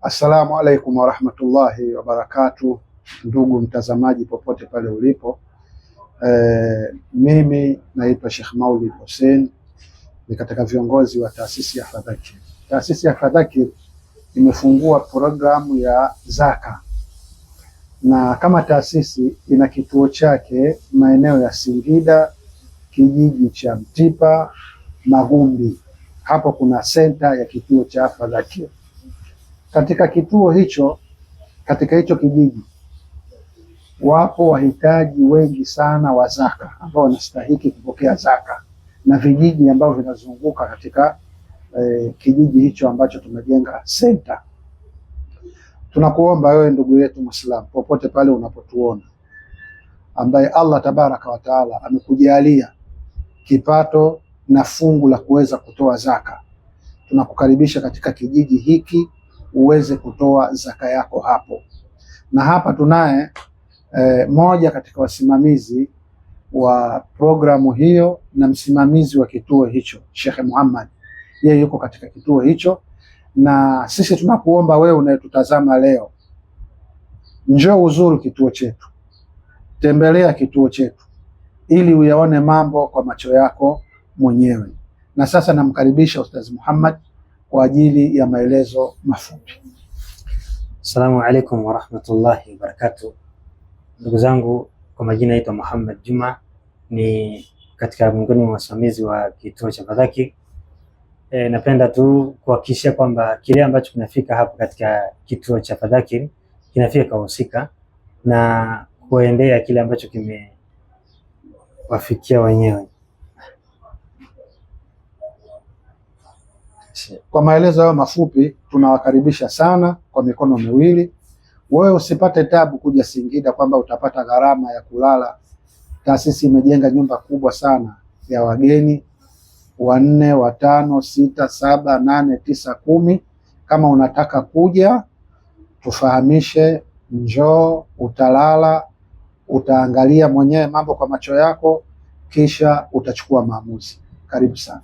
Assalamu alaikum warahmatullahi wabarakatuh, ndugu mtazamaji popote pale ulipo. Mimi naitwa Sheikh Maulid Hussein, ni katika viongozi wa taasisi ya Fadhakir. Taasisi ya Fadhakir imefungua programu ya zaka, na kama taasisi ina kituo chake maeneo ya Singida, kijiji cha Mtipa Magumbi. Hapo kuna senta ya kituo cha Fadhakir. Katika kituo hicho, katika hicho kijiji wapo wahitaji wengi sana wa zaka ambao wanastahiki kupokea zaka na vijiji ambavyo vinazunguka katika kijiji hicho ambacho tumejenga senta. Tunakuomba wewe ndugu yetu Muislamu, popote pale unapotuona, ambaye Allah tabaraka wa taala amekujalia kipato na fungu la kuweza kutoa zaka, tunakukaribisha katika kijiji hiki uweze kutoa zaka yako hapo. Na hapa tunaye moja katika wasimamizi wa programu hiyo na msimamizi wa kituo hicho, Sheikh Muhammad, yeye yuko katika kituo hicho, na sisi tunakuomba wewe unayetutazama leo, njoo uzuru kituo chetu, tembelea kituo chetu ili uyaone mambo kwa macho yako mwenyewe. Na sasa namkaribisha Ustaz Muhammad kwa ajili ya maelezo mafupi. Assalamu alaikum warahmatullahi wabarakatuh. Ndugu zangu, kwa majina naitwa Muhammad Juma, ni katika miongoni mwa wasimamizi wa kituo cha Fadhakir. Napenda tu kuhakikishia kwamba kile ambacho kinafika hapa katika kituo cha Fadhakir kinafika kwa wahusika na kuendea kile ambacho kimewafikia wenyewe. Kwa maelezo hayo mafupi, tunawakaribisha sana kwa mikono miwili. Wewe usipate tabu kuja Singida kwamba utapata gharama ya kulala. Taasisi imejenga nyumba kubwa sana ya wageni 4, 5, 6, 7, 8, 9, 10. Kama unataka kuja tufahamishe, njoo, utalala, utaangalia mwenyewe mambo kwa macho yako, kisha utachukua maamuzi. Karibu sana.